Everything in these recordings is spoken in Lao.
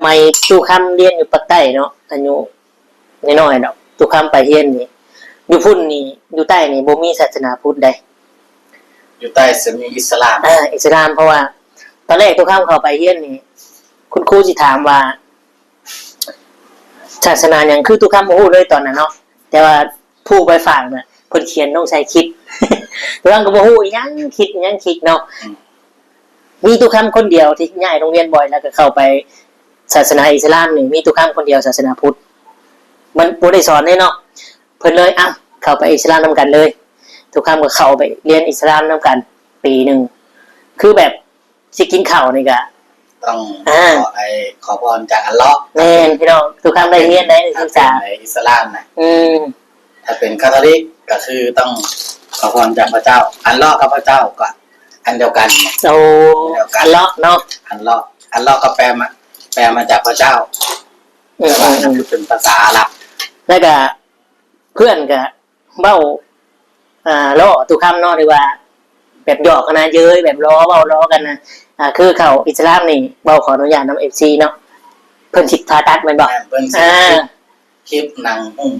ໄໝຕູ້ຄຳຮຽນຢູ່ປາກໃຕ້ເນາະ ອາຍຸນ້ອຍໆດອກ ຕູ້ຄຳໄປຮຽນນີ້ ຢູ່ພຸ້ນນີ້ ຢູ່ໃຕ້ນີ້ບໍ່ມີສາສະໜາພຸດໃດ. ຢູ່ໃຕ້ຈະມີອິດສະລາມ. ເອີ ອິດສະລາມ ເພາະວ່າຕອນແລກຕູ້ຄຳເຂົ້າໄປຮຽນນີ້ ຄຸນຄູຊິຖາມວ່າ ສາສະໜາຫຍັງ ຄືຕູ້ຄຳບໍ່ຮູ້ເລີຍຕອນນັ້ນເນາະ ແຕ່ວ່າຜູ້ໄປຝາກນະ ເພິ່ນຂຽນລົງໃສ່ຄລິບ ຕູ້ຄຳກໍບໍ່ຮູ້ອີ່ຫຍັງ ຄລິບອີ່ຫຍັງ ຄລິບເນາະ. ອືມ ມີຕູ້ຄຳຄົນດຽວທີ່ຍ້າຍໂຮງຮຽນບ່ອຍ ແລ້ວກໍເຂົ້າໄປສາສະໜາອິດສະລາມນີ້ ມີຕູ້ຄຳຄົນດຽວສາສະໜາພຸດ ມັນບໍ່ໄດ້ສອນເດ້ເນາະ ເພິ່ນເລີຍ ເອົ້າ ເຂົ້າໄປອິດສະລາມນຳກັນເລີຍ. ຕູ້ຄຳກໍເຂົ້າໄປຮຽນອິດສະລາມນຳກັນປີໜຶ່ງ ຄືແບບ ຊິກິນເຂົ້ານີ້ກະຕ້ອງ ອ່າ ຂໍ ໄອ້ ຂໍພອນຈາກອັລເລາະ. ແມ່ນພີ່ນ້ອງ ຕູ້ຄຳໄດ້ຮຽນໄດ້ສຶກສາ ຖ້າເປັນໄອ້ອິດສະລາມນະ. ອືມ ຖ້າເປັນຄາທອລິກກໍຄືຕ້ອງຂໍພອນຈາກພະເຈົ້າ. ອັລເລາະກັບພະເຈົ້າກໍອັນດຽວກັນ. ໂອ້ ອັນດຽວກັນ ອັລເລາະເນາະ ອັລເລາະ ອັລເລາະກໍແປມາ ແປມາຈາກພະເຈົ້າ. ອືມ ແຕ່ວ່າ ອືມ ນັ້ນຄືເປັນພາສາອາຣັບ ແລ້ວກະເພື່ອນກະ ເວົ້າ ອ່າ ລໍ້ຕູ້ຄຳເນາະ ຫຼືວ່າແບບຫຍອກຫັ້ນນະ ເຍີ້ຍ ແບບລໍ້ ເວົ້າລໍ້ກັນນະ. ອ່າ ຄືເຂົ້າອິດສະລາມນີ້ ເວົ້າຂໍອະນຸຍາດນຳເອັຟຊີເນາະ ເພິ່ນຊິຜ່າຕັດແມ່ນບໍ່? ແມ່ນ ເພິ່ນຊິ ອ່າ ຄລິບໜັງຫຸ້ມ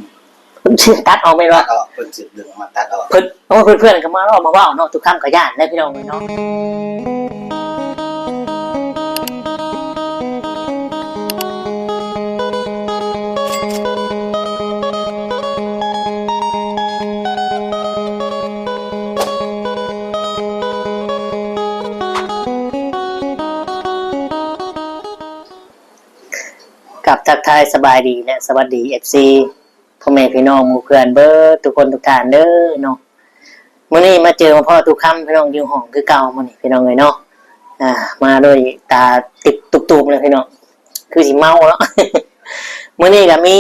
ເພິ່ນຊິຕັດອອກແມ່ນບໍ່? ຕັດອອກ ເພິ່ນຊິດຶງມາຕັດອອກ. ເພິ່ນ ໂອ້ ເພື່ອນໆກໍມາເວົ້າ ມາເວົ້າເນາະ ຕູ້ຄຳກໍຢ້ານເດ້ພີ່ນ້ອງເອີຍເນາະ. ກັບທັກທາຍສະບາຍດີ ແລະ ສະຫວັດດີ ເອັຟຊີ ພໍ່ແມ່ພີ່ນ້ອງໝູ່ເພື່ອນເບິດທຸກຄົນທຸກທ່ານເດີເນາະ. ມື້ນີ້ມາເຈີມາພໍ້ຕູ້ຄຳພີ່ນ້ອງ ຢູ່ຫ້ອງຄືເກົ່າມື້ນີ້ພີ່ນ້ອງເອີຍເນາະ. ອ່າ ມາດ້ວຍຕາຕິບຕຸບໆເລີຍພີ່ນ້ອງ ຄືຊິເມົາເນາະ. ມື້ນີ້ກໍມີ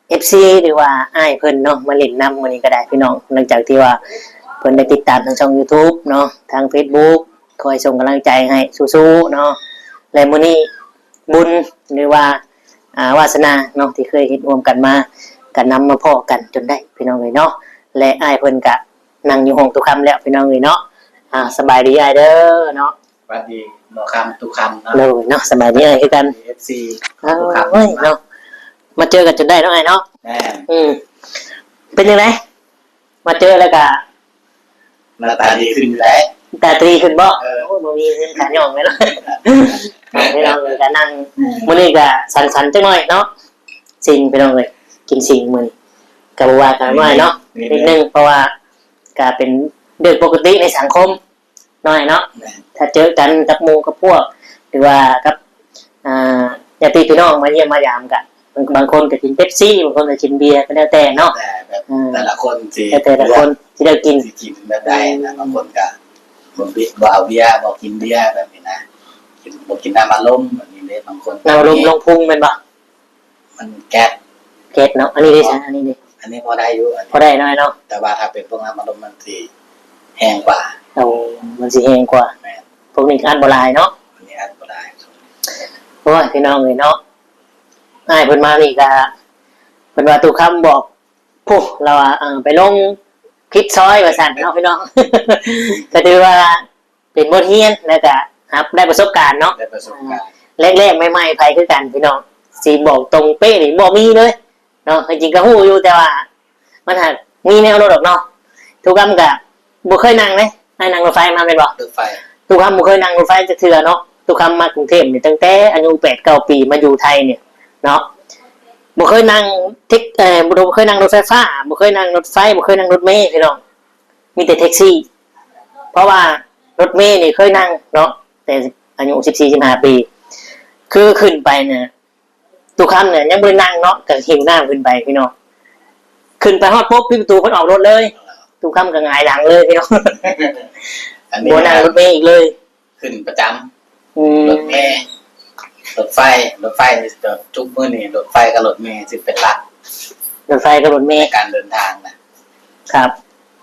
ເອັຟຊີ ຫຼືວ່າອ້າຍເພິ່ນເນາະ ມາຫຼິ້ນນຳມື້ນີ້ກໍໄດ້ພີ່ນ້ອງ ຫຼັງຈາກທີ່ວ່າເພິ່ນໄດ້ຕິດຕາມທາງຊ່ອງຢູທູບເນາະ ທາງເຟສບຸກ ຄອຍສົ່ງກຳລັງໃຈໃຫ້ສູ້ໆເນາະ. ແລະ ມື້ນີ້ບຸນ ຫຼືວ່າ ອ່າ ວາສະໜາເນາະ ທີ່ເຄີຍເຮັດຮ່ວມກັນມາ ກໍນຳມາພໍ້ກັນຈົນໄດ້ພີ່ນ້ອງເອີຍເນາະ. ແລະ ອ້າຍເພິ່ນກະນັ່ງຢູ່ຫ້ອງຕູ້ຄຳແລ້ວພີ່ນ້ອງເອີຍເນາະ. ອ່າ ສະບາຍດີອ້າຍເດີເນາະ. ສະບາຍດີໝໍຄຳ ຕູ້ຄຳເນາະ. ໂດຍເນາະ ສະບາຍດີອ້າຍຄືກັນ ເອັຟຊີ ຕູ້ຄຳເນາະ. ມາເຈີກັນຈົນໄດ້ເນາະອ້າຍເນາະ. ແມ່ນ. ອືມ ເປັນຈັ່ງໃດ ມາເຈີແລ້ວກະ ໜ້າຕາດີຂຶ້ນຢູ່ໃດ໋. ຕາດີຂຶ້ນບໍ່? ເອີ ໂອ້ຍ ບໍ່ມີເງິນຄ່າຍ້ອງແມ່ນເນາະ. ພີ່ນ້ອງເອີຍ ກະນັ່ງ ມື້ນີ້ກະສັງສັນຈັກໜ້ອຍເນາະ ຊິງ ພີ່ນ້ອງເອີຍ ກິນຊິງມື້ນີ້ ກະບໍ່ວ່າກັນໜ້ອຍເນາະ ນິດໜຶ່ງ ເພາະວ່າກະເປັນເລື່ອງປົກກະຕິໃນສັງຄົມ ນ້ອຍເນາະ. ແມ່ນ. ຖ້າເຈີກັນກັບໝູ່ກັບພວກ ຫຼືວ່າກັບ ອ່າ ຍາດຕິພີ່ນ້ອງມາຢ້ຽມມາຢາມກະ ບາງຄົນກໍກິນເປັບຊີ ບາງຄົນກໍກິນເບຍ ກໍແລ້ວແຕ່ເນາະ. ແຕ່ແບບ ອືມ ແຕ່ລະຄົນຊິ ແຕ່ ແຕ່ລະຄົນຊິເລືອກກິນ ຊິກິນແບບໃດນະ. ອືມ ບາງຄົນກໍບໍ່ບິ ບໍ່ເອົາເບຍ ບໍ່ກິນເບຍແບບນີ້ນະ ກິນ ບໍ່ກິນນ້ຳອັດລົມແບບນີ້ເດ້. ບາງຄົນ ນ້ຳອັດລົມລົງພຸງແມ່ນບໍ່? ມັນແກັດ ແກັດເນາະ. ອັນນີ້ເດ້ຊະ ອັນນີ້ເດ້? ອັນນີ້ພໍໄດ້ຢູ່ ອັນນີ້ ພໍໄດ້ໜ້ອຍເນາະ ແຕ່ວ່າຖ້າເປັນພວກນ້ຳອັດລົມມັນຊິແຮງກວ່າ. ໂອ້ ມັນຊິແຮງກວ່າ. ແມ່ນ. ພວກນີ້ອັດບໍ່ຫຼາຍເນາະ ອັນນີ້ອັດບໍ່ຫຼາຍ. ໂອ້ຍ ພີ່ນ້ອງເອີຍເນາະ ອ້າຍເພິ່ນມານີ້ກະ ເພິ່ນວ່າຕູ້ຄຳບອກ ໂອ້ ລາວວ່າ ເອີ ໄປລົງຄລິບຊອຍວ່າຊັ້ນເນາະ ພີ່ນ້ອງ ກໍຖືວ່າ ເປັນບົດຮຽນ ແລ້ວກະຮັບໄດ້ປະສົບການເນາະ ໄດ້ປະສົບການ. ແລກໆໃໝ່ໆໃຜຄືກັນພີ່ນ້ອງ ຊິບອກຕົງເປະນີ້ບໍ່ມີເລີຍເນາະ. ຄວາມຈິງກໍຮູ້ຢູ່ ແຕ່ວ່າມັນຫາກມີແນວລົດດອກເນາະ. ຕູ້ຄຳກໍບໍ່ເຄີຍນັ່ງເດ້ ອ້າຍນັ່ງລົດໄຟມາແມ່ນບໍ່? ລົດໄຟ ຕູ້ຄຳບໍ່ເຄີຍນັ່ງລົດໄຟຈັກເທື່ອເນາະ. ຕູ້ຄຳມາກຸງເທບນີ້ຕັ້ງແຕ່ອາຍຸແປດເກົ້າປີ ມາຢູ່ໄທນີ້ເນາະ ບໍ່ເຄີຍນັ່ງເທັກ ເອີ ບໍ່ເຄີຍນັ່ງລົດໄຟຟ້າ ບໍ່ເຄີຍນັ່ງລົດໄຟ ບໍ່ເຄີຍນັ່ງລົດເມພີ່ນ້ອງ. ມີແຕ່ແທັກຊີ ເພາະວ່າລົດເມນີ້ເຄີຍນັ່ງເນາະ ແຕ່ອາຍຸສິບສີ່ ສິບຫ້າປີ ຄືຂຶ້ນໄປນະ ຕູ້ຄຳນະຍັງບໍ່ໄດ້ນັ່ງເນາະ ກໍຫິ້ວນ້ຳຂຶ້ນໄປພີ່ນ້ອງ. ຂຶ້ນໄປຮອດປຸບ ປິດປະຕູເພິ່ນອອກລົດເລີຍ ຕູ້ຄຳກໍຫງາຍຫຼັງເລີຍພີ່ນ້ອງ ບໍ່ນັ່ງລົດເມອີກເລີຍ. ຂຶ້ນປະຈຳ ອືມ ລົດເມ ລົດໄຟ ລົດໄຟນີ້ ທຸກມື້ນີ້ລົດໄຟກັບລົດເມຊິເປັນຫຼັກ ລົດໄຟກັບລົດເມ ໃນການເດີນທາງນະ. ຄັບ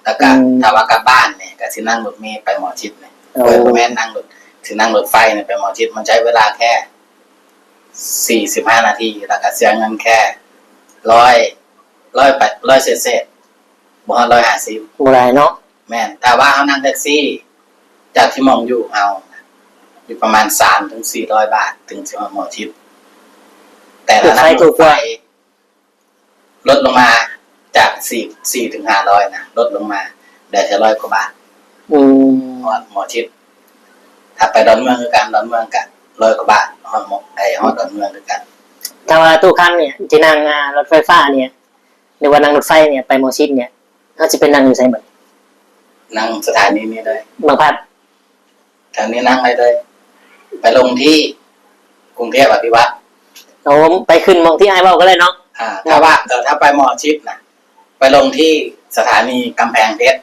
ແລ້ວກະ ອືມ ຖ້າວ່າກັບບ້ານນີ້ກະຊິນັ່ງລົດເມໄປໝໍຊິດນີ້. ໂອ້ ບໍ່ແມ່ນນັ່ງລົດ ຊິນັ່ງລົດໄຟນີ້ໄປໝໍຊິດ ມັນໃຊ້ເວລາແຄ່ສີ່ສິບຫ້ານາທີ ແລ້ວກະເສຍເງິນແຄ່ຮ້ອຍ ຮ້ອຍປາຍ ຮ້ອຍເສດໆ ບໍ່ຮອດຮ້ອຍຫ້າສິບ ບໍ່ຫຼາຍເນາະ. ແມ່ນ ຖ້າວ່າເຮົານັ່ງແທັກຊີ ຈາກທີ່ໝ່ອງຢູ່ເຮົາ ຢູ່ປະມານສາມເຖິງສີ່ຮ້ອຍບາດ ເຖິງຊິຮອດໝໍຊິດ. ແຕ່ຖ້ານັ່ງລົດໄຟ ລົດລົງມາຈາກສີ່ ສີ່ເຖິງຫ້າຮ້ອຍນະ ລົດລົງມາໄດ້ແຕ່ຮ້ອຍກວ່າບາດ. ອືມ ຮອດໝໍຊິດ. ຖ້າໄປດອນເມືອງຄືກັນ ດອນເມືອງກະຮ້ອຍກວ່າບາດ ຮອດໝໍ ໄອ້ ຮອດດອນເມືອງຄືກັນ. ຖ້າວ່າຕູ້ຄຳນີ້ຈະນັ່ງ ອ່າ ລົດໄຟຟ້ານີ້ ຫຼືວ່ານັ່ງລົດໄຟນີ້ໄປໝໍຊິດນີ້ ເຮົາຊິໄປນັ່ງຢູ່ໃສບັດ? ນັ່ງສະຖານີນີ້ເລີຍ ບາງພາດ. ແຖວນີ້ນັ່ງໄດ້ເລີຍ ໄປລົງທີ່ກຸງເທບອະພິວັດ. ໂອ້ ໄປຂຶ້ນໝ່ອງທີ່ອ້າຍເວົ້າກໍໄດ້ເນາະ. ອ່າ ຖ້າວ່າ ເອີ ຖ້າໄປໝໍຊິດນະ ໄປລົງທີ່ສະຖານີກຳແພງເພັດ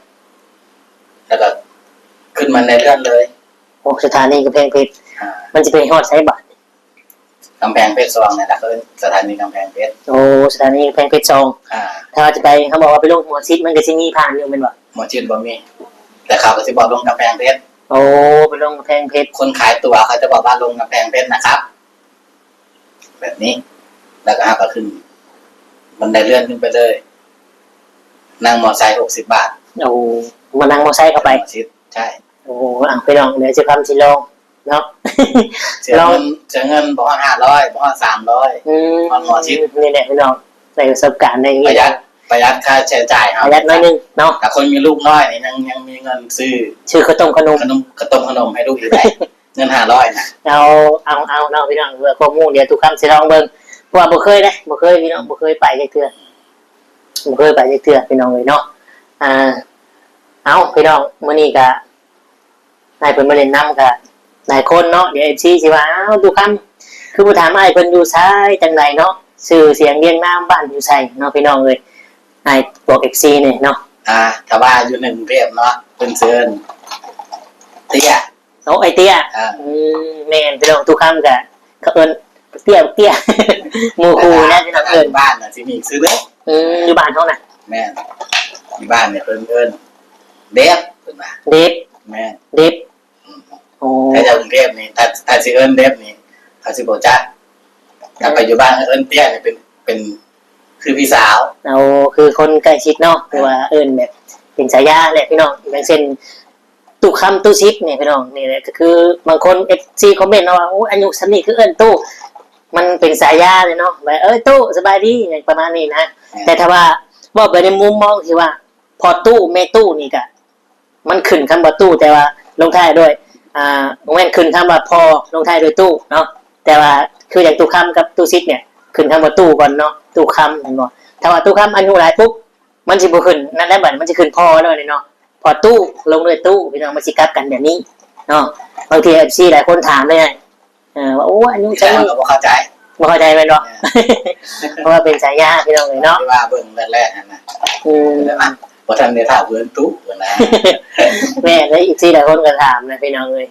ແລ້ວກໍຂຶ້ນບັນໄດເລື່ອນເລີຍ. ໂອ້ ສະຖານີກຳແພງເພັດ. ອ່າ ມັນຊິໄປຮອດໃສບາດ? ກຳແພງເພັດສອງນີ້ລະ ເອີ້ນສະຖານີກຳແພງເພັດ. ໂອ້ ສະຖານີກຳແພງເພັດສອງ. ອ່າ ຖ້າວ່າຈະໄປ ເຮົາບອກວ່າໄປລົງຫົວຊິດ ມັນກໍຊິມີຜ່ານຢູ່ແມ່ນບໍ່? ຫົວຊິດບໍ່ມີ ແຕ່ເຂົາກໍຊິບອກລົງກຳແພງເພັດ. ໂອ້ ໄປລົງກຳແພງເພັດ. ຄົນຂາຍตั๋ວເຂົາຈະບອກວ່າລົງກຳແພງເພັດນະຄັບ ແບບນີ້ ແລ້ວກໍເຮົາກໍຂຶ້ນບັນໄດເລື່ອນຂຶ້ນໄປເລີຍ ນັ່ງມໍໄຊຫົກສິບບາດ. ໂອ້ ມານັ່ງມໍໄຊເຂົ້າໄປ ຫົວຊິດ. ໃຊ່. ໂອ້ ເອົາ ພີ່ນ້ອງ ດຽວຊິພາຊິລອງເນາະ ເສຍເງິນ ເສຍເງິນບໍ່ຮອດຫ້າຮ້ອຍ ບໍ່ຮອດສາມຮ້ອຍ. ອືມ ຮອດໝໍຊິດ. ນີ້ແຫຼະພີ່ນ້ອງ ໄດ້ປະສົບການໄດ້ ປະຢັດ ປະຢັດຄ່າໃຊ້ຈ່າຍເຮົາ ປະຢັດໜ້ອຍໜຶ່ງເນາະ. ຖ້າຄົນມີລູກນ້ອຍນີ້ ຍັງ ຍັງມີເງິນຊື້ ຊື້ເຂົ້າຕົ້ມເຂົ້າໜົມ ເຂົ້າໜົມ ເຂົ້າຕົ້ມເຂົ້າໜົມໃຫ້ລູກຢູ່ໄດ໋ ເງິນຫ້າຮ້ອຍນະ. ເອົາ ເອົາ ເອົາເນາະ ພີ່ນ້ອງ ເພື່ອຄວາມຮູ້ ດຽວຕູ້ຄຳຊິລອງເບິ່ງ ເພາະວ່າບໍ່ເຄີຍເດ້ ບໍ່ເຄີຍພີ່ນ້ອງ ບໍ່ເຄີຍໄປຈັກເທື່ອ ບໍ່ເຄີຍໄປຈັກເທື່ອພີ່ນ້ອງເອີຍເນາະ. ອ່າ ເອົາ ພີ່ນ້ອງ ມື້ນີ້ກະ ໃຫ້ເພິ່ນມາຫຼິ້ນນຳກະຫຼາຍຄົນເນາະ. ດຽວເອັຟຊີຊິວ່າ ອ້າວ ຕູ້ຄຳ ຄືບໍ່ຖາມອ້າຍເພິ່ນຢູ່ໃສ ຈັ່ງໃດເນາະ ຊື່ສຽງລຽງນາມ ບ້ານຢູ່ໃສເນາະ ພີ່ນ້ອງເອີຍ. ອ້າຍບອກເອັຟຊີແດ່ເນາະ. ອ່າ ຖ້າວ່າຢູ່ໃນກຸງເທບເນາະ ເພິ່ນເອີ້ນເຕ້ຍ. ໂອ້ ອ້າຍເຕ້ຍ. ອ່າ ອືມ ແມ່ນ ພີ່ນ້ອງ ຕູ້ຄຳກະ ເຂົາເອີ້ນເຕ້ຍ ເຕ້ຍ ໝູ່ຄູ່ນະ ພີ່ນ້ອງເອີ້ນ. ບ້ານນະຊິມີອີກຊື່ໜຶ່ງ. ອືມ ຢູ່ບ້ານເຮົານະ. ແມ່ນ ຢູ່ບ້ານນີ້ເພິ່ນເອີ້ນເດັບ ເພິ່ນວ່າ ເດັບ. ແມ່ນ ເດັບ. ອືມ ໂອ້ ຖ້າຢູ່ກຸງເທບນີ້ ຖ້າ ຖ້າຊິເອີ້ນເດັບນີ້ ເຂົາຊິບໍ່ຮູ້ຈັກ. ຖ້າໄປຢູ່ບ້ານເອີ້ນເຕ້ຍນີ້ ເປັນ ເປັນຄືພີ່ສາວ. ໂອ້ ຄືຄົນໃກ້ຊິດເນາະ ຫຼືວ່າເອີ້ນແບບເປັນສາຍາແຫຼະ ພີ່ນ້ອງ. ຢ່າງເຊັ່ນ ຕູ້ຄຳ ຕູ້ຊິດນີ້ພີ່ນ້ອງ ນີ້ແຫຼະ ກໍຄືບາງຄົນເອັຟຊີຄອມເມັນເນາະວ່າ ໂອ້ ອາຍຸສ່ຳນີ້ຄືເອີ້ນຕູ້ ມັນເປັນສາຍາເລີຍເນາະ ແບບ ເອີ ຕູ້ ສະບາຍດີ ຫຍັງປະມານນີ້ນະ. ແມ່ນ ແຕ່ຖ້າວ່າເວົ້າໄປໃນມຸມມອງທີ່ວ່າພໍ່ຕູ້ແມ່ຕູ້ນີ້ກະ ມັນຂຶ້ນຄຳວ່າຕູ້ ແຕ່ວ່າລົງທ້າຍດ້ວຍ ອ່າ ບໍ່ແມ່ນຂຶ້ນຄຳວ່າພໍ່ລົງທ້າຍດ້ວຍຕູ້ເນາະ. ແຕ່ວ່າຄືຢ່າງຕູ້ຄຳກັບຕູ້ຊິດນີ້ ຂຶ້ນຄຳວ່າຕູ້ກ່ອນເນາະ ຕູ້ຄຳ ແມ່ນບໍ່? ຖ້າວ່າຕູ້ຄຳອາຍຸຫຼາຍປຸບ ມັນຊິບໍ່ຂຶ້ນນັ້ນແຫຼະ ບັດນີ້ມັນຊິຂຶ້ນພໍ່ແລ້ວນີ້ເນາະ ພໍ່ຕູ້ລົງດ້ວຍຕູ້ ພີ່ນ້ອງ ມັນຊິກັບກັນແບບນີ້ເນາະ. ບາງທີເອັຟຊີຫຼາຍຄົນຖາມເລີຍ ເອີ ວ່າ ໂອ້ ອາຍຸຈັກ ແລ້ວກໍບໍ່ເຂົ້າໃຈ ບໍ່ເຂົ້າໃຈແມ່ນບໍ່? ເອີ ເພາະວ່າເປັນສາຍາພີ່ນ້ອງເອີຍເນາະ ທີ່ວ່າເບິ່ງແລກໆຫັ້ນນະ. ອືມ ແລ້ວ ອ່ະ ບໍ່ທັນໄດ້ຖາມເພິ່ນຕູ້ນະ. ແມ່ນເດ້ ເອັຟຊີຫຼາຍຄົນກໍຖາມນະ ພີ່ນ້ອງເອີຍ.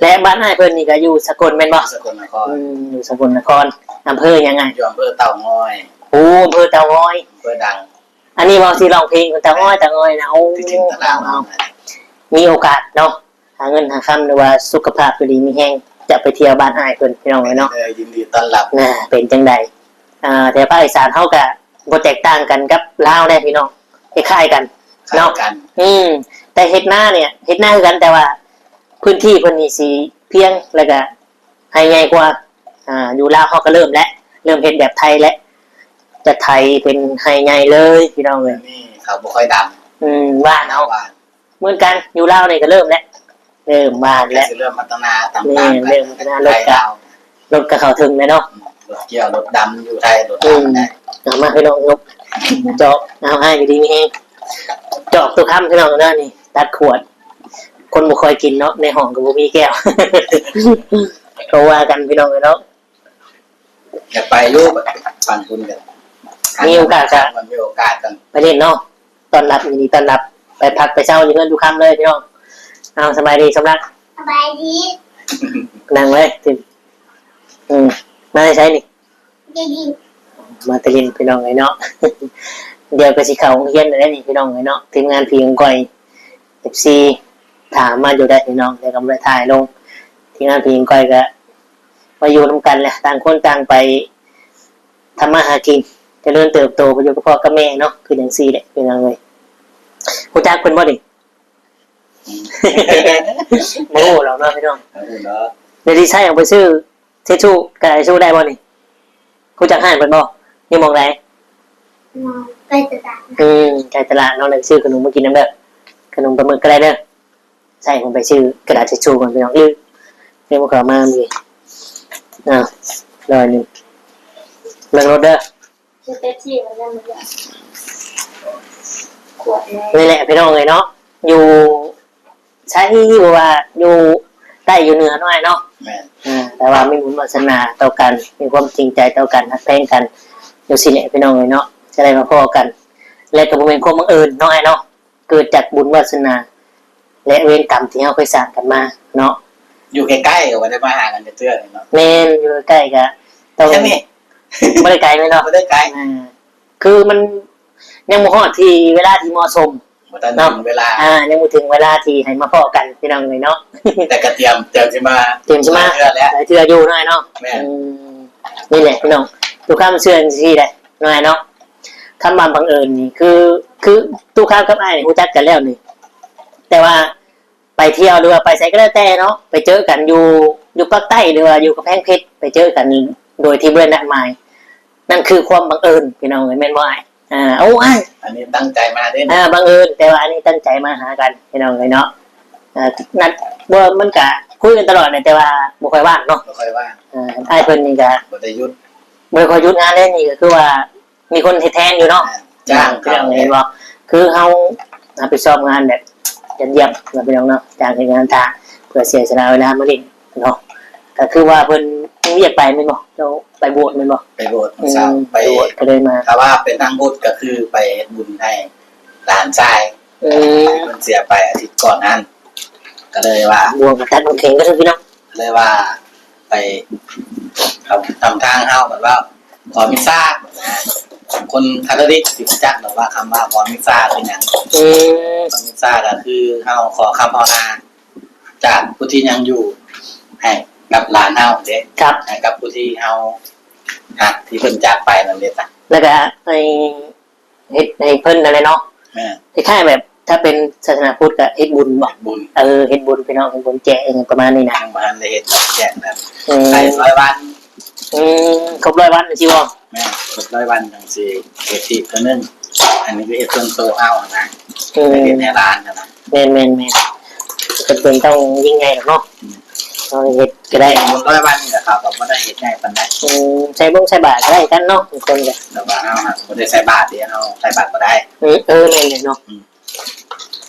ແລະ ບ້ານອ້າຍເພິ່ນນີ້ກໍຢູ່ສະກົນແມ່ນບໍ່? ສະກົນນະຄອນ. ອືມ ຢູ່ສະກົນນະຄອນ. ອຳເພີຫຍັງອ້າຍ? ຢູ່ອຳເພີເຕົາງອຍ. ໂອ້ ອຳເພີເຕົາງອຍ ອຳເພີດັງ. ອັນນີ້ເວົ້າຊິຮ້ອງເພງເພິ່ນ ເຕົາງອຍ ເຕົາງອຍນະ. ໂອ້ ທີ່ຈິງຕະຫຼາດເຮົານະ ມີໂອກາດເນາະ ຫາເງິນຫາຄຳ ຫຼືວ່າສຸຂະພາບຢູ່ດີມີແຮງ ຈະໄປທ່ຽວບ້ານອ້າຍເພິ່ນ ພີ່ນ້ອງເອີຍເນາະ. ເອີ ຍິນດີຕ້ອນຮັບນະ. ເປັນຈັ່ງໃດ? ອ່າ ແຖວພາກອີສານເຮົາກະບໍ່ແຕກຕ່າງກັນກັບລາວເດ້ພີ່ນ້ອງ ຄ້າຍໆກັນເນາະ. ຄ້າຍກັນ. ອືມ ແຕ່ເຮັດນານີ້ ເຮັດນາຄືກັນ ແຕ່ວ່າພື້ນທີ່ເພິ່ນນີ້ຊິພຽງ ແລ້ວກະໄຮ່ໃຫຍ່ກວ່າ. ອ່າ ຢູ່ລາວເຮົາກໍເລີ່ມແລ້ວ ເລີ່ມເຮັດແບບໄທແລ້ວ ຈະໄຖເປັນໄຮ່ໃຫຍ່ເລີຍ ພີ່ນ້ອງເອີຍ. ນີ້ເຂົາບໍ່ຄ່ອຍດຳ. ອືມ ຫວ່ານເອົາ ຫວ່ານ ເໝືອນກັນ ຢູ່ລາວນີ້ກໍເລີ່ມແລ້ວ ເລີ່ມຫວ່ານແລ້ວ ກໍຊິເລີ່ມພັດທະນາຕ່າງໆ. ແມ່ນ ໄປ ເລີ່ມພັດທະນາ ລົດກໍ ລົດກໍເຂົ້າເຖິງແລ້ວເນາະ. ອືມ ລົດກ່ຽວ ລົດດຳຢູ່ໄທ ລົດດຳ ອືມ ໄດ້. ເອົາມາ ພີ່ນ້ອງ ຍົກ ຈອກ ເອົາ ໃຫ້ຢູ່ດີມີແຮງ ຈອກຕູ້ຄຳ ພີ່ນ້ອງເອີຍ. ນີ້ຕັດຂວດ ຄົນບໍ່ຄ່ອຍກິນເນາະ ໃນຫ້ອງກໍບໍ່ມີແກ້ວ ກໍວ່າກັນ ພີ່ນ້ອງເອີຍເນາະ. ຢາກໄປຢູ່ ຝັ່ງພຸ້ນກໍ ມີໂອກາດກໍ ມັນມີໂອກາດກໍໄປຫຼິ້ນເນາະ. ຕ້ອນຮັບ ຍິນດີຕ້ອນຮັບ ໄປພັກໄປເຊົາຢູ່ເຮືອນຢູ່ຄຳເລີຍພີ່ນ້ອງ. ເອົາ ສະບາຍດີ ສົມລັກ ສະບາຍດີ. ນັ່ງເລີຍ ອືມ ມາແຕ່ໃສນີ້? ມາແຕ່ຫຼິ້ນ ພີ່ນ້ອງເອີຍເນາະ. ດຽວກໍຊິເຂົ້າໂຮງຮຽນແລ້ວນີ້ ພີ່ນ້ອງເອີຍເນາະ. ທີມງານຜີອອງກອຍ ເອັຟຊີ ຖາມມາຢູ່ໄດ໋ພີ່ນ້ອງ ແຕ່ກໍບໍ່ໄດ້ຖ່າຍລົງ. ທີມງານຜີອອງກອຍກໍມາຢູ່ນຳກັນແຫຼະ ຕ່າງຄົນຕ່າງໄປທຳມາຫາກິນ ຈະເລີນເຕີບໂຕໄປຢູ່ກັບພໍ່ກັບແມ່ເນາະ. ຄືຈັ່ງຊີ້ແຫຼະ ພີ່ນ້ອງເອີຍ. ຮູ້ຈັກເພິ່ນບໍ່ນີ້? ບໍ່ຮູ້ດອກເນາະ ພີ່ນ້ອງ. ບໍ່ຮູ້ດອກ. ດຽວຊິໃຊ້ເອົາໄປຊື້ເຊັດຊູກັບໄອຊູໄດ້ບໍ່ນີ້? ຮູ້ຈັກຮ້ານເພິ່ນບໍ່? ຢູ່ໝ່ອງໃດ? ຢູ່ໃກ້ຕະຫຼາດ. ອືມ ໃກ້ຕະຫຼາດເນາະ. ແລ້ວຊື້ຂະໜົມມາກິນນຳເດີ. ຂະໜົມປາໝຶກກໍໄດ້ເດີ. ໃສ່ຜົມໄປຊື້ກະດາດທິດຊູກ່ອນ ພີ່ນ້ອງ. ລືມ ລືມເອົາເຂົ້າມາມື້ນີ້. ອ້າວ ຮ້ອຍໜຶ່ງ ເບິ່ງລົດເດີ. ຊື້ເປັບຊີມັນຍັງບໍ່ຢາກ ຂວດໜຶ່ງ. ນີ້ແຫຼະ ພີ່ນ້ອງເອີຍເນາະ. ຢູ່ ໃສບໍ່ວ່າຢູ່ໃຕ້ຢູ່ເໜືອນ້ອຍເນາະ. ແມ່ນ. ອ່າ ແຕ່ວ່າມີບຸນວາສະໜາຕໍ່ກັນ ມີຄວາມຈິງໃຈຕໍ່ກັນ ຮັກແພງກັນ ຈັ່ງຊີ້ແຫຼະ ພີ່ນ້ອງເອີຍເນາະ. ຈະໄດ້ມາພໍ້ກັນ ແລະ ກໍບໍ່ແມ່ນຄວາມບັງເອີນເນາະ ອ້າຍເນາະ. ເກີດຈາກບຸນວາສະໜາ ແລະ ເວນກຳທີ່ເຮົາເຄີຍສ້າງກັນມາເນາະ. ຢູ່ໃກ້ໆກໍບໍ່ໄດ້ມາຫາກັນຈັກເທື່ອເນາະ. ແມ່ນ ຢູ່ໃກ້ໆກໍຕ້ອງ ບໍ່ໄດ້ໄກແມ່ນບໍ່? ບໍ່ໄດ້ໄກ. ອ່າ ຄືມັນຍັງບໍ່ຮອດທີ່ເວລາທີ່ເໝາະສົມ. ບໍ່ທັນເນາະ ເຖິງເວລາ ອ່າ ຍັງບໍ່ເຖິງເວລາທີ່ໃຫ້ມາພໍ້ກັນ ພີ່ນ້ອງເອີຍເນາະ. ແຕ່ກໍຕຽມ ຕຽມຊິມາ ຕຽມຊິມາຫຼາຍເທື່ອແລ້ວ ຫຼາຍເທື່ອຢູ່ເນາະ ອ້າຍເນາະ. ແມ່ນ. ອືມ ນີ້ແຫຼະ ພີ່ນ້ອງ ຕຸຄຳເຊື່ອຈັ່ງຊີ້ແຫຼະ ເນາະ ອ້າຍເນາະ. ຄຳວ່າບັງເອີນນີ້ ຄື ຄືຕຸຄຳກັບອ້າຍນີ້ຮູ້ຈັກກັນແລ້ວນີ້ ແຕ່ວ່າໄປທ່ຽວ ຫຼືວ່າໄປໃສກໍແລ້ວແຕ່ເນາະ ໄປເຈີກັນຢູ່ ຢູ່ປາກໃຕ້ ຫຼືວ່າຢູ່ກຳແພງເພັດ ໄປເຈີກັນໂດຍທີ່ບໍ່ໄດ້ນັດໝາຍ ນັ້ນຄືຄວາມບັງເອີນ ພີ່ນ້ອງເອີຍ ແມ່ນບໍ່ອ້າຍ? ອ່າ ໂອ້ ອ້າຍ ອັນນີ້ຕັ້ງໃຈມາເດ້. ອ່າ ບັງເອີນ ແຕ່ວ່າອັນນີ້ຕັ້ງໃຈມາຫາກັນ ພີ່ນ້ອງເອີຍເນາະ. ອ່າ ນັດ ບໍ່ ມັນກະຄຸຍກັນຕະຫຼອດແຫຼະ ແຕ່ວ່າບໍ່ຄ່ອຍວ່າງເນາະ ບໍ່ຄ່ອຍວ່າງ. ອ່າ ອ້າຍເພິ່ນນີ້ກະບໍ່ໄດ້ຢຸດ ບໍ່ໄດ້ຄ່ອຍຢຸດງານເດ້. ນີ້ກໍຄືວ່າມີຄົນເຮັດແທນຢູ່ເນາະ. ຈ້າງເຂົາ ພີ່ນ້ອງເຫັນບໍ່? ຄືເຮົາຮັບຜິດຊອບງານແບບຢາດຢຽມເນາະ ພີ່ນ້ອງເນາະ ຈ້າງເຮັດງານຖ້າ ເພື່ອເສຍສະຫຼະເວລາມາຫຼິ້ນເນາະ. ກໍຄືວ່າເພິ່ນມີວຽກໄປແມ່ນບໍ່? ເຈົ້າໄປໂບດແມ່ນບໍ່? ໄປໂບດ ອືມ ເຊົ້າໄປ ໄປໂບດ ກໍເລີຍມາ. ຖ້າວ່າເປັນທາງພຸດກໍຄືໄປເຮັດບຸນໃຫ້ຫຼານຊາຍ ອືມ ເພິ່ນເສຍໄປອາທິດກ່ອນນັ້ນ ກໍເລີຍວ່າ ບ່ວງກັນຕັດນ້ຳແຂງກັນເດີ ພີ່ນ້ອງ. ເລີຍວ່າໄປນຳທາງເຮົາ ເພິ່ນວ່າຂໍມິດຊາ. ຄົນຄາທອລິກຊິຮູ້ຈັກດອກວ່າຄຳວ່າຂໍມິດຊາຄືຫຍັງ. ອືມ ຂໍມິດຊາກໍຄືເຮົາຂໍຄຳພາວນາຈາກຜູ້ທີ່ຍັງຢູ່ໃຫ້ກັບຫຼານເຮົາເດ້ ກັບ ໃຫ້ກັບຜູ້ທີ່ເຮົາຮັກທີ່ເພິ່ນຈາກໄປນັ້ນເດ້. ແລ້ວກໍໃຫ້ ເຮັດໃຫ້ເພິ່ນນັ້ນແຫຼະເນາະ. ແມ່ນ. ຄ້າຍໆແບບຖ້າເປັນສາສະໜາພຸດກໍເຮັດບຸນບໍ? ເຮັດບຸນ. ເອີ ເຮັດບຸນພີ່ນ້ອງ ເຮັດບຸນແຈກຫຍັງປະມານນີ້ນະ. ຍັງບໍ່ທັນໄດ້ເຮັດແຈກນະ. ອືມ ໃກ້ຮ້ອຍວັນ. ອືມ ຄົບຮ້ອຍວັນຊິບໍ? ແມ່ນ ຄົບຮ້ອຍວັນຈັ່ງຊິເຮັດອີກເທື່ອໜຶ່ງ. ອັນນີ້ຄືເຮັດສ່ວນໂຕເຮົານະ. ອືມ ເຮັດໃຫ້ຫຼານນະ. ແມ່ນໆໆ ກໍເປັນຕ້ອງຍິ່ງໃຫຍ່ດອກເນາະ. ອືມ ເຮົາເຮັດກໍໄດ້ ບຸນຮ້ອຍວັນນີ້ແຫຼະ ເຂົາກໍບໍ່ໄດ້ເຮັດໃຫຍ່ປານໃດ. ອືມ ໃສ່ບົງໃສ່ບາດກໍໄດ້ຄືກັນເນາະ ບາງຄົນກໍ ແຕ່ວ່າເຮົາບໍ່ໄດ້ໃສ່ບາດເດ້ ເຮົາໃສ່ບາດບໍ່ໄດ້. ອືມ ເອີ ແມ່ນແຫຼະເນາະ. ອືມ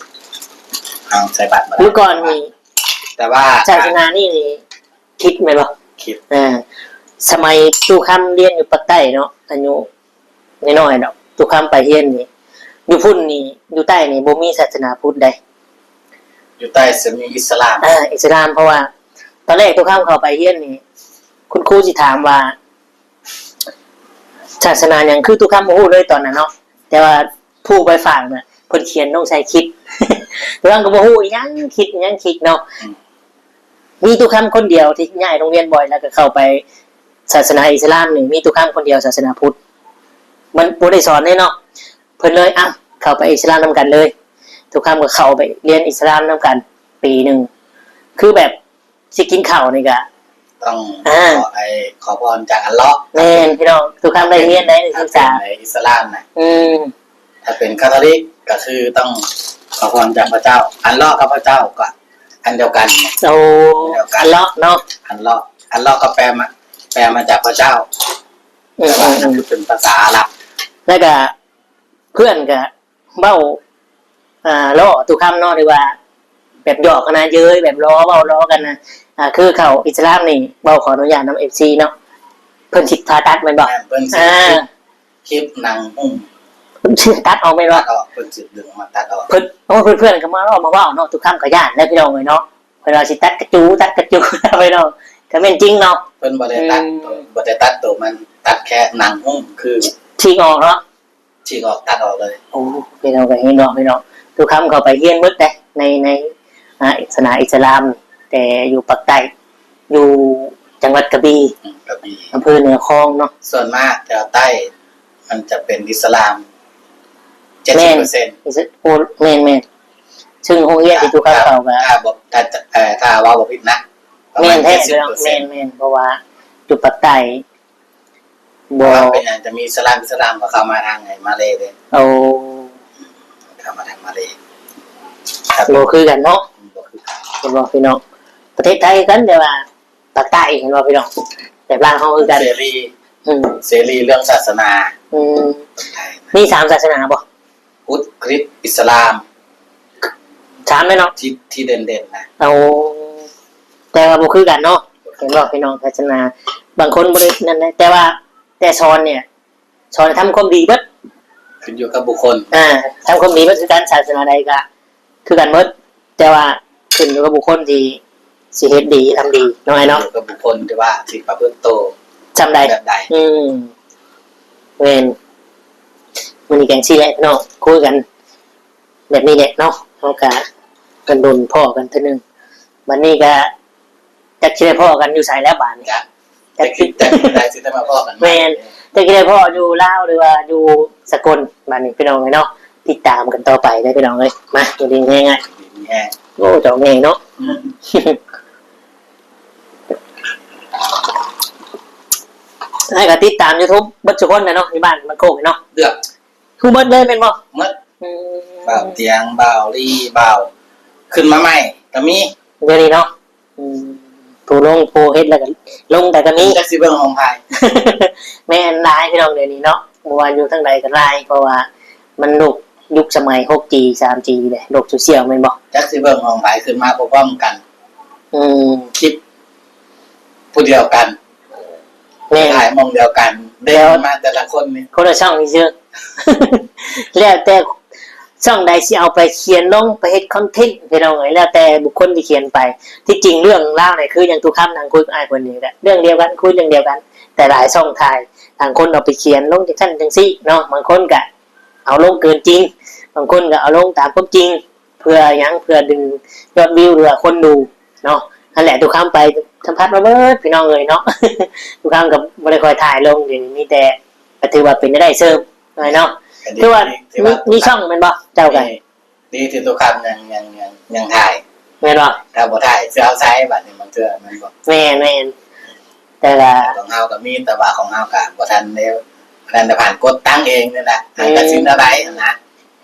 ເຮົາໃສ່ບາດບໍ່ໄດ້ ມື້ກ່ອນນີ້ ແຕ່ວ່າສາສະໜານີ້ນີ້ຄິດແມ່ນບໍ່? ຄິດ. ອ່າ ສະໄໝຕູ້ຄຳຮຽນຢູ່ປາກໃຕ້ເນາະ ອາຍຸ ນ້ອຍໆດອກ ຕຸຄຳໄປຮຽນນີ້ ຢູ່ພຸ້ນນີ້ ຢູ່ໃຕ້ນີ້ບໍ່ມີສາສະໜາພຸດໃດ. ຢູ່ໃຕ້ຈະມີອິດສະລາມ. ເອີ ອິດສະລາມ ເພາະວ່າຕອນແລກຕຸຄຳເຂົ້າໄປຮຽນນີ້ ຄຸນຄູຊິຖາມວ່າ ສາສະໜາຫຍັງ ຄືຕຸຄຳບໍ່ຮູ້ເລີຍຕອນນັ້ນເນາະ ແຕ່ວ່າຜູ້ໄປຝາກນະ ເພິ່ນຂຽນລົງໃສ່ຄລິບ ຕຸຄຳກໍບໍ່ຮູ້ອີ່ຫຍັງ ຄິດອີ່ຫຍັງ ຄິດເນາະ. ອືມ ມີຕຸຄຳຄົນດຽວທີ່ຍ້າຍໂຮງຮຽນບ່ອຍ ແລ້ວກໍເຂົ້າໄປສາສະໜາອິດສະລາມນີ້ ມີຕຸຄຳຄົນດຽວສາສະໜາພຸດ ມັນບໍ່ໄດ້ສອນເດ້ເນາະ. ເພິ່ນເລີຍ ອ່ະ ເຂົ້າໄປອິດສະລາມນຳກັນເລີຍ. ຕຸຄຳກໍເຂົ້າໄປຮຽນອິດສະລາມນຳກັນປີໜຶ່ງ ຄືແບບຊິກິນເຂົ້ານີ້ກະຕ້ອງ ອ່າ ຂໍ ໄອ້ ຂໍພອນຈາກອັລເລາະ. ແມ່ນ ພີ່ນ້ອງ ຕຸຄຳໄດ້ຮຽນໄດ້ສຶກສາອິດສະລາມນະ. ອືມ ຖ້າເປັນຄາທອລິກກໍຄືຕ້ອງຂໍພອນຈາກພະເຈົ້າ. ອັລເລາະກັບພະເຈົ້າກໍອັນດຽວກັນ. ໂອ້ ອັນດຽວກັນ ອັລເລາະເນາະ. ອັລເລາະ ອັລເລາະກໍແປມາ ແປມາຈາກພະເຈົ້າ. ອືມ ແຕ່ວ່ານັ້ນຄືເປັນພາສາອາຣັບ. ແລ້ວກະເພື່ອນກະເວົ້າ ອ່າ ລໍ້ຕຸຄຳເນາະ ຫຼືວ່າແບບຫຍອກຫັ້ນນະ ເຍີຍ ແບບລໍ້ ເວົ້າລໍ້ກັນນະ. ອ່າ ຄືເຂົ້າອິດສະລາມນີ້ ເວົ້າ ຂໍອະນຸຍາດນຳເອັຟຊີເນາະ ເພິ່ນຊິຜ່າຕັດແມ່ນບໍ່? ແມ່ນ ເພິ່ນຊິ ອ່າ ຄລິບໜັງຫຸ້ມ ເພິ່ນຊິຕັດອອກແມ່ນບໍ່? ຕັດອອກ ເພິ່ນຊິດຶງມາຕັດອອກ. ເພິ່ນ ໂອ້ ເພື່ອນໆກໍມາເວົ້າ ມາເວົ້າເນາະ ຕຸຄຳກໍຢ້ານແລ້ວ ພີ່ນ້ອງເອີຍເນາະ. ເພິ່ນວ່າຊິຕັດກະຈູ ຕັດກະຈູ ພີ່ນ້ອງ ເພິ່ນກໍແມ່ນຈິງເນາະ. ເພິ່ນບໍ່ໄດ້ຕັດໂຕ ອືມ ບໍ່ໄດ້ຕັດໂຕມັນ ຕັດແຄ່ໜັງຫຸ້ມ ຄື ສີກອອກເນາະ. ສີກອອກ ຕັດອອກເລີຍ. ໂອ້ ພີ່ນ້ອງກໍເຫັນເນາະ ພີ່ນ້ອງ ຕຸຄຳເຂົ້າໄປຮຽນໝົດເດ້ ໃນ ໃນ ອ່າ ສາສະໜາອິດສະລາມ ແຕ່ຢູ່ປາກໃຕ້ ຢູ່ຈັງຫວັດກະບີ່ ອືມ ກະບີ່ ອຳເພີເໜືອຄອງເນາະ. ສ່ວນມາກແຖວໃຕ້ມັນຈະເປັນອິດສະລາມ ເຈັດສິບເປີເຊັນ. ແມ່ນ ໂອ້ ແມ່ນໆ ເຊິ່ງໂຮງຮຽນທີ່ຕຸຄຳເຂົ້າກໍ ຖ້າ ຖ້າບໍ່ ຖ້າ ເອີ ຖ້າເວົ້າບໍ່ຜິດນະ ປະມານ ແມ່ນແທ້ ເຈັດສິບເປີເຊັນ ເນາະ. ແມ່ນໆ ເພາະວ່າຢູ່ປາກໃຕ້ ບໍ່ ເພາະວ່າເປັນຫຍັງຈະມີສະຫຼາມ ອິດສະລາມກໍເຂົ້າມາທາງໄອ້ມາເລເດ້. ໂອ້ ເຂົ້າມາທາງມາເລ ບໍ່ຄືກັນເນາະ. ບໍ່ຄືກັນ ເຫັນບໍ່ພີ່ນ້ອງ? ປະເທດໄທຄືກັນ ແຕ່ວ່າ ພາກໃຕ້ ເຫັນບໍ່ພີ່ນ້ອງ? ແບບລາວເຮົາຄືກັນ ເສລີ ອືມ ເສລີເລື່ອງສາສະໜາ. ອືມ ຄົນໄທນະ ມີສາມສາສະໜາບໍ່? ພຸດ ຄຣິດ ອິດສະລາມ ສາມແມ່ນເນາະ ທີ່ ທີ່ເດັ່ນໆນະ. ໂອ້ ແຕ່ວ່າບໍ່ຄືກັນເນາະ ເຫັນບໍ່ພີ່ນ້ອງ? ສາສະໜາບາງຄົນບໍ່ໄດ້ນັ້ນນະ ແຕ່ວ່າ ແຕ່ສອນນີ້ ສອນໃຫ້ທຳຄວາມດີເບິດ ຂຶ້ນຢູ່ກັບບຸກຄົນ. ອ່າ ທຳຄວາມດີເບິດຄືກັນ ສາສະໜາໃດກໍຄືກັນເບິດ ແຕ່ວ່າຂຶ້ນຢູ່ກັບບຸກຄົນທີ່ຊິເຮັດດີທຳດີເນາະ ອ້າຍເນາະ. ຂຶ້ນຢູ່ກັບບຸກຄົນທີ່ວ່າຊິປະພຶດໂຕສ່ຳໃດ ແບບໃດ. ອືມ ແມ່ນ. ມື້ນີ້ກໍຈັ່ງຊີ້ແຫຼະເນາະ ຄຸຍກັນແບບນີ້ແຫຼະເນາະ. ເຮົາກໍດົນໆພໍ້ກັນເທື່ອໜຶ່ງ ບັດນີ້ກໍ ຈັກຊິໄດ້ພໍ້ກັນຢູ່ໃສແລ້ວບາດນີ້. ຈັກ ຈັກ ຈັກຊິໄດ້ຊິໄດ້ມາພໍ້ກັນ. ແມ່ນ ຈັກຊິໄດ້ພໍ້ຢູ່ລາວ ຫຼືວ່າຢູ່ສະກົນ ບາດນີ້ພີ່ນ້ອງເອີຍເນາະ. ຕິດຕາມກັນຕໍ່ໄປເດີພີ່ນ້ອງເອີຍ. ມາ ຢູ່ດີມີແຮງ. ໂອ້ ຈອກໃຫຍ່ເນາະ. ອ້າຍກໍຕິດຕາມຢູທູບເບິດທຸກຄົນແຫຼະເນາະ ຢູ່ບ້ານບ້ານໂຄກນີ້ເນາະ. ເລືອກ ຮູ້ເບິດເລີຍແມ່ນບໍ່? ໝົດ. ອືມ ບ່າວຕຽງ ບ່າວລີ ບ່າວຂຶ້ນມາໃໝ່ກໍມີ ດຽວນີ້ເນາະ. ອືມ ຜູ້ລົງ ຜູ້ເຮັດແລ້ວກໍລົງ ແຕ່ກໍມີ ຈັກຊິເບິ່ງຂອງໃຜ. ແມ່ນ ຫຼາຍພີ່ນ້ອງດຽວນີ້ເນາະ ບໍ່ວ່າຢູ່ທາງໃດກໍຫຼາຍ ເພາະວ່າມັນໂລກຍຸກສະໄໝ ຫົກຈີ ສາມຈີ ເດ້ ໂລກໂຊຊຽວແມ່ນບໍ່? ຈັກຊິເບິ່ງຂອງໃຜ ຂຶ້ນມາພ້ອມໆກັນ. ອືມ ຄລິບຜູ້ດຽວກັນ ແມ່ນ ຖ່າຍໝ່ອງດຽວກັນ ເດ້ ແລ້ວມາແຕ່ລະຄົນນີ້ ຄົນລະຊ່ອງຊື່ໆ ແລ້ວແຕ່ຊ່ອງໃດຊິເອົາໄປຂຽນລົງ ໄປເຮັດຄອນເທັນພີ່ນ້ອງເອີຍ ແລ້ວແຕ່ບຸກຄົນທີ່ຂຽນໄປ. ທີ່ຈິງເລື່ອງລາວນີ້ ຄືຫຍັງ ຕຸຄຳນັ່ງຄຸຍກັບອ້າຍຄົນນີ້ແຫຼະ ເລື່ອງດຽວກັນ ຄຸຍເລື່ອງດຽວກັນ ແຕ່ຫຼາຍຊ່ອງຖ່າຍ ບາງຄົນເອົາໄປຂຽນລົງຈັ່ງຊັ້ນຈັ່ງຊີ້ເນາະ ບາງຄົນກະເອົາລົງເກີນຈິງ ບາງຄົນກະເອົາລົງຕາມຄວາມຈິງ. ເພື່ອຫຍັງ? ເພື່ອດຶງຍອດວິວ ຫຼືວ່າຄົນດູເນາະ. ຫັ້ນແຫຼະ ຕຸຄຳໄປສຳຜັດມາເບິດພີ່ນ້ອງເອີຍເນາະ. ຕຸຄຳກໍບໍ່ໄດ້ຄ່ອຍຖ່າຍລົງ ດຽວນີ້ມີແຕ່ ກໍຖືວ່າເປັນໄດ້ເສີມເນາະ. ຄືວ່າມີ ມີຊ່ອງແມ່ນບໍ່? ເຈົ້າກໍ ດີທີ່ຕຸຄຳຍັງ ຍັງ ຍັງ ຍັງຖ່າຍແມ່ນບໍ່? ຖ້າບໍ່ຖ່າຍຊິເອົາໃສບາດນີ້ ບາງເທື່ອແມ່ນບໍ່? ແມ່ນໆ ແຕ່ວ່າຂອງເຮົາກໍມີ ແຕ່ວ່າຂອງເຮົາກໍບໍ່ທັນໄດ້ ບໍ່ທັນໄດ້ຜ່ານ ກົດຕັ້ງເອງນີ້ແຫຼະ ຫາກະຊິແນວໃດຫັ້ນນະ.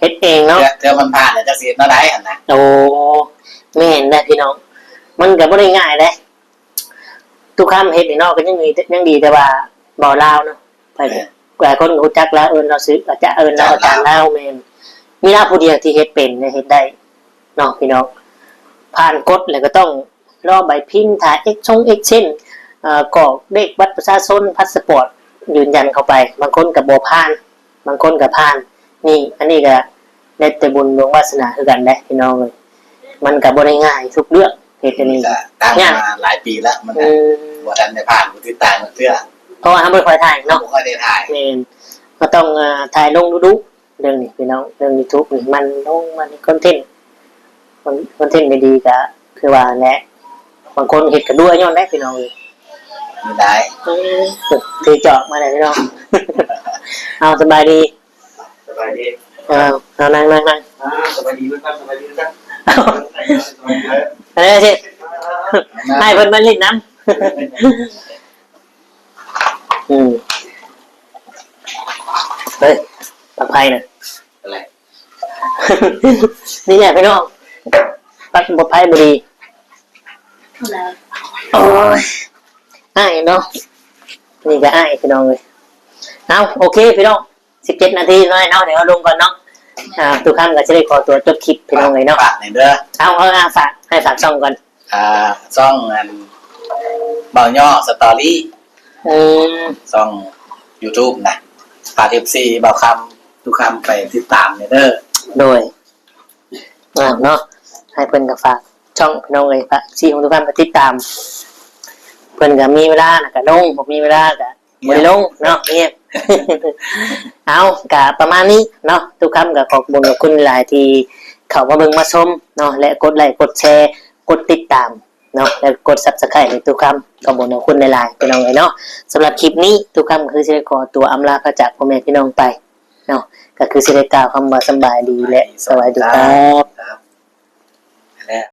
ເຮັດເອງເນາະ ເທື່ອ ເທື່ອມັນຜ່ານແລ້ວຈັກຊິເຮັດແນວໃດຫັ້ນນະ. ໂອ້ ແມ່ນແຫຼະພີ່ນ້ອງ ມັນກໍບໍ່ໄດ້ງ່າຍເດ້. ຕຸຄຳເຮັດນີ້ເນາະ ກໍຍັງດີ ຍັງດີແຕ່ວ່າເວົ້າລາວເນາະ ໃຜ ແມ່ນ ຫຼາຍຄົນກໍຮູ້ຈັກລາວ ເອີ້ນລາວຊື່ ອາຈານ ເອີ້ນລາວອາຈານລາວ. ແມ່ນ ມີລາວຜູ້ດຽວທີ່ເຮັດເປັນ ແລະ ເຮັດໄດ້ເນາະພີ່ນ້ອງ. ຜ່ານກົດແລ້ວກໍຕ້ອງ ລໍໃບພິມ ຖ້າເອກຊົງເອກເຊັນ ເອີ ກອກເລກບັດປະຊາຊົນ ພາສປອດ ຢືນຢັນເຂົ້າໄປ ບາງຄົນກໍບໍ່ຜ່ານ ບາງຄົນກໍຜ່ານ. ນີ້ ອັນນີ້ກໍແລ້ວແຕ່ບຸນດວງວາສະໜາຄືກັນເດ້ພີ່ນ້ອງເອີຍ ມັນກໍບໍ່ໄດ້ງ່າຍທຸກເລື່ອງ. ເຮັດອັນນີ້ກໍຕັ້ງມາຫຼາຍປີແລ້ວ ມັນກໍ ອືມ ບໍ່ທັນໄດ້ຜ່ານຜູ້ຕິດຕາມຈັກເທື່ອ ເພາະວ່າເຮົາບໍ່ຄ່ອຍຖ່າຍເນາະ ບໍ່ຄ່ອຍໄດ້ຖ່າຍ. ແມ່ນ ກໍຕ້ອງ ເອີ ຖ່າຍລົງດຸໆ ເລື່ອງນີ້ພີ່ນ້ອງ ເລື່ອງຢູທູບນີ້ ມັນລົງ ມັນເຮັດຄອນເທັນ ຄອນ ຄອນເທັນດີໆ ກໍຄືວ່າແຫຼະ ບາງຄົນເຮັດກໍດ້ວຍຍ້ອນໄດ້ພີ່ນ້ອງເອີຍ. ມີຫຼາຍ ເອີ ຖືຈອກມາແລ້ວພີ່ນ້ອງ. ເອົາ ສະບາຍດີ ສະບາຍດີ ເອົາ ເອົາ ນັ່ງ ນັ່ງ ນັ່ງ ອ່າ ສະບາຍດີເພິ່ນກ່ອນ ສະບາຍດີເພິ່ນກ່ອນ ເອົາ ເອົາ ເອົາ ເອົາ ເອົາ ເອົາ ໃຫ້ເພິ່ນມາຫຼິ້ນນຳ. ອືມ ເຮີ້ຍ ປາກໄຜ່ນະ ອະໄລ ນີ້ແຫຼະພີ່ນ້ອງ ປັດປອດໄພບໍ່ດີ. ໂອ້ຍ ອ້າຍເນາະ ນີ້ກໍອ້າຍພີ່ນ້ອງເອີຍ. ເອົາ ໂອເຄພີ່ນ້ອງ ສິບເຈັດນາທີນ້ອຍເນາະ ດຽວເຮົາລົງກ່ອນເນາະ. ອ່າ ຕຸຄຳກໍຈະໄດ້ຂໍຕົວຈົບຄລິບພີ່ນ້ອງເອີຍເນາະ. ຝາກແດ່ເດີ ເອົາ ເອົາ ຝາກ ໃຫ້ຝາກຊ່ອງກ່ອນ. ອ່າ ຊ່ອງອັນ ເບົາຍໍສະຕໍຣີ ອືມ ຊ່ອງຢູທູບນະ ຝາກເອັຟຊີເບົາຄຳ ຕຸຄຳໄປຕິດຕາມແດ່ເດີ. ໂດຍ ອ່າ ເນາະ ໃຫ້ເພິ່ນກໍຝາກຊ່ອງພີ່ນ້ອງເອີຍ ຝາກເອັຟຊີຂອງຕຸຄຳໄປຕິດຕາມ. ເພິ່ນກໍມີເວລານະກໍລົງ ບໍ່ມີເວລາກໍ ບໍ່ໄດ້ລົງເນາະ ງຽບ. ເອົາ ກະປະມານນີ້ເນາະ ຕຸຄຳກະຂອບບຸນຂອບຄຸນຫຼາຍທີ່ເຂົ້າມາເບິ່ງມາຊົມເນາະ ແລະ ກົດໄລ ກົດແຊ ກົດຕິດຕາມເນາະ ແລະ ກົດຊັບສະໄຄຣບໃຫ້ຕຸຄຳ. ຂອບບຸນຂອບຄຸນຫຼາຍໆ ພີ່ນ້ອງເອີຍເນາະ. ສຳລັບຄລິບນີ້ ຕຸຄຳກໍຄືຊິໄດ້ຂໍຕົວອຳລາພາຈາກພໍ່ແມ່ພີ່ນ້ອງໄປເນາະ ກໍຄືຊິໄດ້ກ່າວຄຳວ່າສະບາຍດີ ແລະ ສະຫວັດດີຄັບ.